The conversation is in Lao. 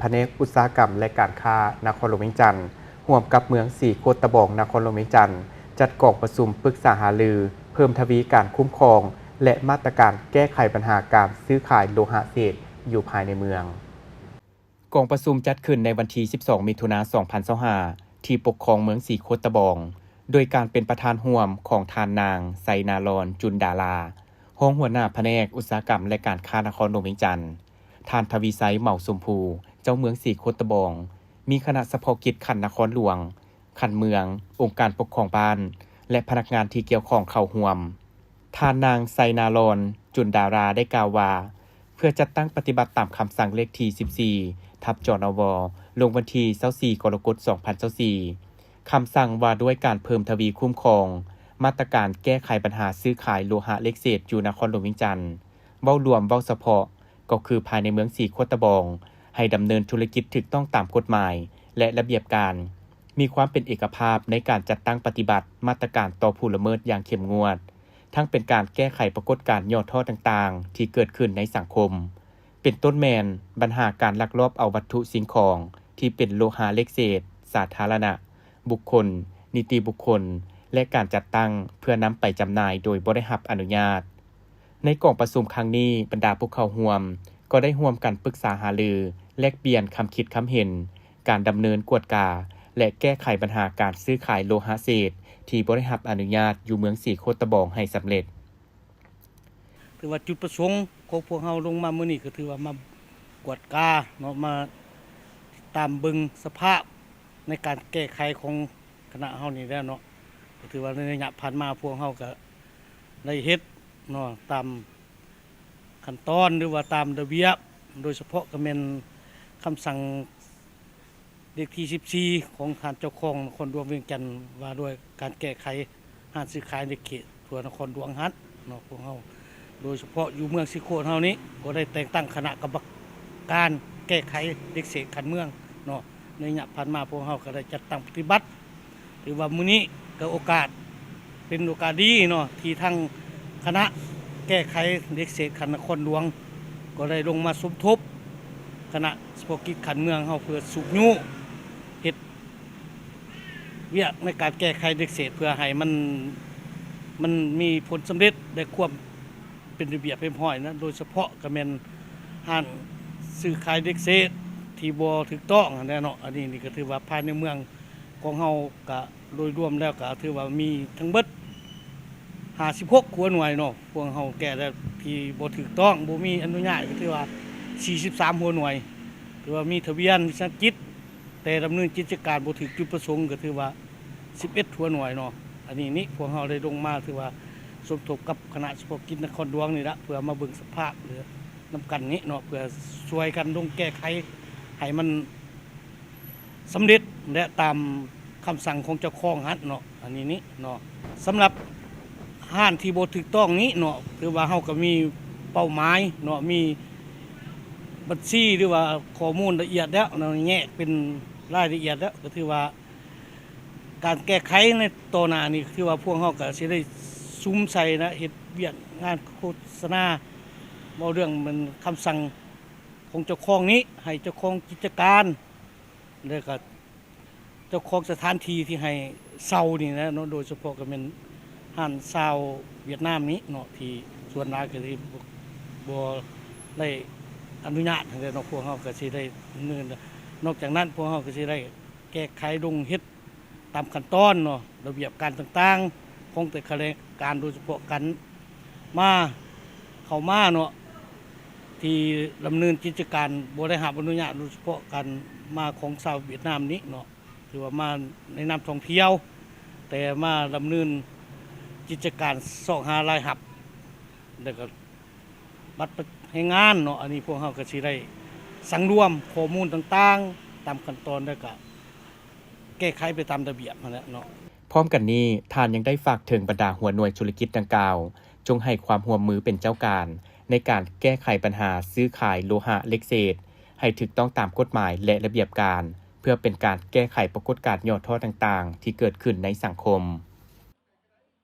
ພະແນກອຸດສາຫະກຳ ແລະ ການຄ້ານະຄອນຫຼວງວຽງຈັນ ຮ່ວມກັບເມືອງສີໂຄດຕະບອງ ນະຄອນຫຼວງວຽງຈັນ ຈັດກອງປະຊຸມປຶກສາຫາລື ເພີ່ມທະວີການຄຸ້ມຄອງ ແລະ ມາດຕະການແກ້ໄຂບັນຫາການຊື້ຂາຍໂລຫະເສດຢູ່ພາຍໃນເມືອງ. ກອງປະຊຸມຈັດຂຶ້ນໃນວັນທີສິບສອງ ມິຖຸນາ ສອງພັນຊາວຫ້າ ທີ່ປົກຄອງເມືອງສີໂຄດຕະບອງ ໂດຍການເປັນປະທານຮ່ວມຂອງທ່ານນາງ ໄຊນາລອນ ຈຸນດາລາ ຮອງຫົວໜ້າພະແນກອຸດສາຫະກຳ ແລະ ການຄ້ານະຄອນຫຼວງວຽງຈັນ, ທ່ານ ທະວີໄຊ ເໝົາຊົມພູ ເຈົ້າເມືອງສີໂຄດຕະບອງ, ມີຄະນະສະເພາະກິດຂັ້ນນະຄອນຫຼວງ, ຂັ້ນເມືອງ, ອົງການປົກຄອງບ້ານ ແລະ ພະນັກງານທີ່ກ່ຽວຂ້ອງເຂົ້າຮ່ວມ. ທ່ານນາງ ໄຊນາລອນ ຈຸນດາລາ ໄດ້ກ່າວວ່າ ເພື່ອຈັດຕັ້ງປະຕິບັດຕາມຄຳສັ່ງເລກທີສິບສີ່ ທັບ ຈນວ ລົງວັນທີຊາວສີ່ ກໍລະກົດ ສອງພັນຊາວສີ່ ຄຳສັ່ງວ່າດ້ວຍການເພີ່ມທະວີຄຸ້ມຄອງມາດຕະການແກ້ໄຂບັນຫາຊື້ຂາຍໂລຫະເຫຼັກເສດຢູ່ນະຄອນຫຼວງວຽງຈັນ, ເວົ້າລວມເວົ້າສະເພາະ ກໍຄືພາຍໃນເມືອງສີໂຄດຕະບອງ ໃຫ້ດຳເນີນທຸລະກິດຖືກຕ້ອງຕາມກົດໝາຍ ແລະ ລະບຽບການ, ມີຄວາມເປັນເອກະພາບໃນການຈັດຕັ້ງປະຕິບັດມາດຕະການຕໍ່ຜູ້ລະເມີດຢ່າງເຂັ້ມງວດ, ທັງເປັນການແກ້ໄຂປາກົດການຫຍໍ້ທໍ້ຕ່າງໆທີ່ເກີດຂຶ້ນໃນສັງຄົມ, ເປັນຕົ້ນແມ່ນບັນຫາການລັກລອບເອົາວັດຖຸສິ່ງຂອງທີ່ເປັນໂລຫະເຫຼັກເສດສາທາລະນະ, ບຸກຄົນ, ນິຕິບຸກຄົນ ແລະ ການຈັດຕັ້ງເພື່ອນຳໄປຈຳໜ່າຍໂດຍບໍ່ໄດ້ຮັບອະນຸຍາດ. ໃນກອງປະຊຸມຄັ້ງນີ້, ບັນດາຜູ້ເຂົ້າຮ່ວມກໍໄດ້ຮ່ວມກັນປຶກສາຫາລື, ແລກປ່ຽນຄຳຄິດຄຳເຫັນ, ການດຳເນີນກວດກາ ແລະ ແກ້ໄຂບັນຫາການຊື້ຂາຍໂລຫະເສດທີ່ບໍ່ໄດ້ຮັບອະນຸຍາດຢູ່ເມືອງສີໂຄດຕະບອງໃຫ້ສຳເລັດ. ຖືວ່າຈຸດປະສົງຂອງພວກເຮົາລົງມາມື້ນີ້ ກໍຖືວ່າມາກວດກາເນາະ, ມາຕິດຕາມເບິ່ງສະພາບໃນການແກ້ໄຂຂອງຄະນະເຮົານີ້ແຫຼະເນາະ. ກໍຖືວ່າໃນໄລຍະຜ່ານມາພວກເຮົາກໍໄດ້ເຮັດເນາະ ຕາມ ຂັ້ນຕອນ ຫຼືວ່າຕາມລະບຽບ, ໂດຍສະເພາະກໍແມ່ນຄຳສັ່ງເລກທີສິບສີ່ ຂອງທ່ານເຈົ້າຄອງນະຄອນຫຼວງວຽງຈັນ ວ່າດ້ວຍການແກ້ໄຂຮ້ານຊື້ຂາຍໃນເຂດທົ່ວນະຄອນຫຼວງຫັ້ນເນາະ. ພວກເຮົາ ໂດຍສະເພາະຢູ່ເມືອງສີໂຄດເຮົານີ້ ກໍໄດ້ແຕ່ງຕັ້ງຄະນະກຳມະການແກ້ໄຂເຫຼັກເສດຂັ້ນເມືອງເນາະ. ໃນໄລຍະຜ່ານມາພວກເຮົາກໍໄດ້ຈັດຕັ້ງປະຕິບັດ ຖືວ່າມື້ນີ້ກໍໂອກາດ ເປັນໂອກາດດີເນາະ ທີ່ທາງຄະນະແກ້ໄຂເຫຼັກເສດຂັ້ນນະຄອນຫຼວງ ກໍໄດ້ລົງມາສົມທົບຄະນະສະເພາະກິດຂັ້ນເມືອງເຮົາ ເພື່ອຊຸກຍູ້ເຮັດວຽກໃນການແກ້ໄຂເຫຼັກເສດ ເພື່ອໃຫ້ມັນ ມັນມີຜົນສຳເລັດ ແລະ ຄວາມເປັນລະບຽບຮຽບຮ້ອຍນະ, ໂດຍສະເພາະກໍແມ່ນຮ້ານຊື້ຂາຍເຫຼັກເສດທີ່ບໍ່ຖືກຕ້ອງຫັ້ນແຫຼະເນາະ. ອັນນີ້ນີ້ກໍຖືວ່າພາຍໃນເມືອງ ຂອງເຮົາກະໂດຍລວມແລ້ວກະຖືວ່າມີທັງເບິດຫ້າສິບຫົກຫົວໜ່ວຍເນາະ. ພວກເຮົາແກ້ແລ້ວທີ່ບໍ່ຖືກຕ້ອງ ບໍ່ມີອະນຸຍາດ ກະຖືວ່າສີ່ສິບສາມຫົວໜ່ວຍ, ຖືວ່າມີທະບຽນວິສາຫະກິດ ແຕ່ດຳເນີນກິດຈະການບໍ່ຖືກຈຸດປະສົງ ກະຖືວ່າສິບເອັດຫົວໜ່ວຍເນາະ. ອັນນີ້ນີ້ພວກເຮົາໄດ້ລົງມາ ຖືວ່າສົມທົບກັບຄະນະສະເພາະກິດນະຄອນຫຼວງນີ້ລະ ເພື່ອມາເບິ່ງສະພາບນຳກັນນີ້ເນາະ, ເພື່ອຊ່ວຍກັນລົງແກ້ໄຂໃຫ້ມັນ ສຳເລັດ ແລະ ຕາມຄຳສັ່ງຂອງເຈົ້າຄອງຫັ້ນເນາະ. ອັນນີ້ນີ້ເນາະ ສຳລັບຮ້ານທີ່ບໍ່ຖືກຕ້ອງນີ້ເນາະ ຖືວ່າເຮົາກໍມີເປົ້າໝາຍເນາະ, ມີບັນຊີ ຫຼືວ່າຂໍ້ມູນລະອຽດແລ້ວເນາະ, ແຍກເປັນລາຍລະອຽດແລ້ວ, ກໍຖືວ່າການແກ້ໄຂໃນຕໍ່ໜ້ານີ້ ຖືວ່າພວກເຮົາກໍຊິໄດ້ສຸມໃສ່ນະ ເຮັດວຽກງານໂຄສະນາ ເວົ້າເລື່ອງແມ່ນຄຳສັ່ງຂອງເຈົ້າຄອງນີ້ ໃຫ້ເຈົ້າຄອງກິດຈະການ ແລ້ວກໍເຈົ້າຂອງສະຖານທີ່ທີ່ໃຫ້ເຊົ່ານີ້ນະເນາະ, ໂດຍສະເພາະກໍແມ່ນຮ້ານຊາວຫວຽດນາມນີ້ເນາະ ທີ່ສ່ວນຫຼາຍກໍຊິບໍ່ ບໍ່ໄດ້ອະນຸຍາດຫັ້ນແຫຼະເນາະ. ພວກເຮົາກໍຊິໄດ້ດຳເນີນ, ນອກຈາກນັ້ນພວກເຮົາກໍຊິໄດ້ແກ້ໄຂລົງເຮັດຕາມຂັ້ນຕອນເນາະ, ລະບຽບການຕ່າງໆຂອງແຕ່ຂະແໜງການ ໂດຍສະເພາະການ ມາ ເຂົ້າມາເນາະ ທີ່ດຳເນີນກິດຈະການບໍ່ໄດ້ຮັບອະນຸຍາດ ໂດຍສະເພາະການມາຂອງຊາວຫວຽດນາມນີ້ເນາະ, ຖືວ່າມາໃນນາມທ່ອງທ່ຽວ ແຕ່ມາດຳເນີນກິດຈະການຊອກຫາລາຍຮັບ ແລ້ວກໍບັດແຮງງານເນາະ. ອັນນີ້ພວກເຮົາກໍຊິໄດ້ສັງລວມຂໍ້ມູນຕ່າງໆຕາມຂັ້ນຕອນ ແລ້ວກໍ ແກ້ໄຂໄປຕາມລະບຽບຫັ້ນແຫຼະເນາະ. ພ້ອມກັນນີ້, ທ່ານຍັງໄດ້ຝາກເຖິງບັນດາຫົວໜ່ວຍທຸລະກິດດັ່ງກ່າວ ຈົ່ງໃຫ້ຄວາມຮ່ວມມືເປັນເຈົ້າການ ໃນການແກ້ໄຂບັນຫາຊື້ຂາຍໂລຫະເຫຼັກເສດ ໃຫ້ຖືກຕ້ອງຕາມກົດໝາຍ ແລະ ລະບຽບການ, ເພື່ອເປັນການແກ້ໄຂປາກົດການຫຍໍ້ທໍ້ຕ່າງໆ ທີ່ເກີດຂຶ້ນໃນສັງຄົມ.